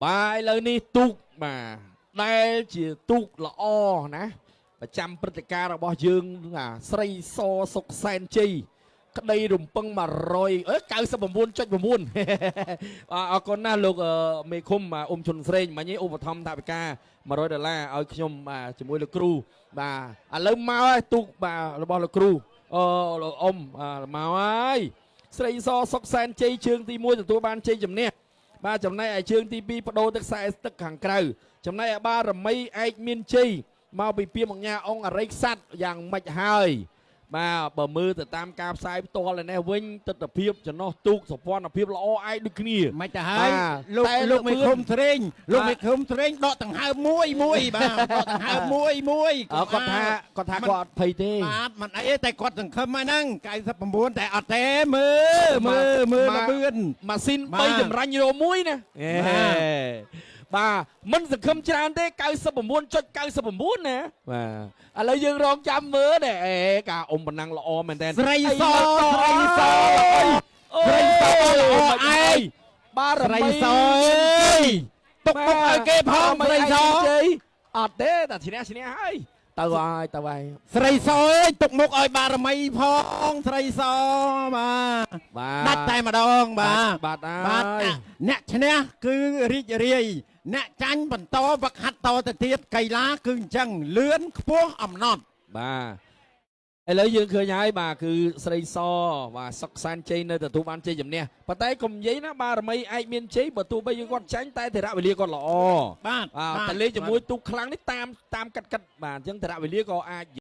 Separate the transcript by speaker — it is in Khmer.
Speaker 1: បាទឥឡូវនេះទូកបាទដែលជាទូកល្អណាប្រចាំព្រឹត្តិការណ៍របស់យើងអាស្រីសសុកសែនជ័យក្តីរំពឹង100អេ99.9 បាទអរគុណណាស់លោកមេឃុំបាទអ៊ុំជុនស្រេងមិញនេះឧបត្ថម្ភថវិកា100ដុល្លារឲ្យខ្ញុំបាទជាមួយលោកគ្រូបាទឥឡូវមកហើយទូកបាទរបស់លោកគ្រូអឺលោកអ៊ុំបាទមកហើយស្រីសសុកសែនជ័យជើងទី1ទទួលបានជ័យជំនះ បាទចំណែកឯជើងទី2បដូរទឹកខ្សែទឹកខាងក្រៅចំណែកឯបារមីឯកមានជ័យមកពីពីមញ្ញាអង្គអរិយស័តយ៉ាងម៉េចហើយបាទបើមើលទៅតាមការផ្សាយផ្ទាល់ឯនេះវិញទស្សនភាពចំណោះទូកសុភ័ណ្ឌភាពល្អឯកដូចគ្នា
Speaker 2: មិនទៅហើយ
Speaker 1: បាទ
Speaker 2: លោក
Speaker 1: តែ
Speaker 2: លោកមេ
Speaker 1: លឿន
Speaker 2: ឃុំស្រេងលោក
Speaker 1: បាទ
Speaker 2: មេឃុំស្រេងដកដង្ហើមមួយមួយបាទដកដង្ហើមមួយមួយ
Speaker 1: អើគាត់ថាគាត់ថាគាត់អត់ភ័យទេ
Speaker 2: បាទមិនអីទេតែគាត់សង្ឃឹមហើយហ្នឹង99តែអត់ទេមើលមើលមើលលបឿន
Speaker 1: ម៉ាស៊ីន
Speaker 2: បាទ
Speaker 1: 3ចម្រាញ់រមួយណា
Speaker 2: បាទ
Speaker 1: បាទមិនសង្ឃឹមច្រើនទេ99.99ណាបាទឥឡូវយើងរងចាំមើលនេះអេការអ៊ំប៉ុណ្ណឹងល្អមែនតើ
Speaker 2: ស្រីសស្រីស
Speaker 1: អូ
Speaker 2: ស្រីសល្អឯង
Speaker 1: បារ
Speaker 2: ស្រី
Speaker 1: មី
Speaker 2: សអើយទុកមុខឲ្យគេផង
Speaker 1: បារមី
Speaker 2: ស្រីស
Speaker 1: ឯងជ័យអត់ទេតែឈ្នះឈ្នះហើយទៅហើយទៅហើយ
Speaker 2: ស្រីសអើយទុកមុខឲ្យបារមីផងស្រីសបាទ
Speaker 1: បាទ
Speaker 2: ដាច់តែម្ដងបាទ
Speaker 1: បាទ
Speaker 2: បាទ
Speaker 1: ហើយ
Speaker 2: អ្នកឈ្នះគឺរីករាយអ្នកចាញ់បន្តវឹកហាត់តទៅទៀតកីឡាគឺអញ្ចឹងលឿនខ្ពស់អំណត់
Speaker 1: បាទឥឡូវយើងឃើញហើយបាទគឺស្រីសបាទសុកសានជ័យនៅទទួលបានជ័យជំនះប៉ុន្តែកុំនិយាយណាបារមីឯកមានជ័យបើទោះបីយើងគាត់ចាញ់តែធរៈវេលាគាត់ល្អ
Speaker 2: បាទ
Speaker 1: បាទតែលេងជាមួយទូកខ្លាំងនេះតាមតាមកាត់កាត់បាទអញ្ចឹងធរៈវេលាក៏អាច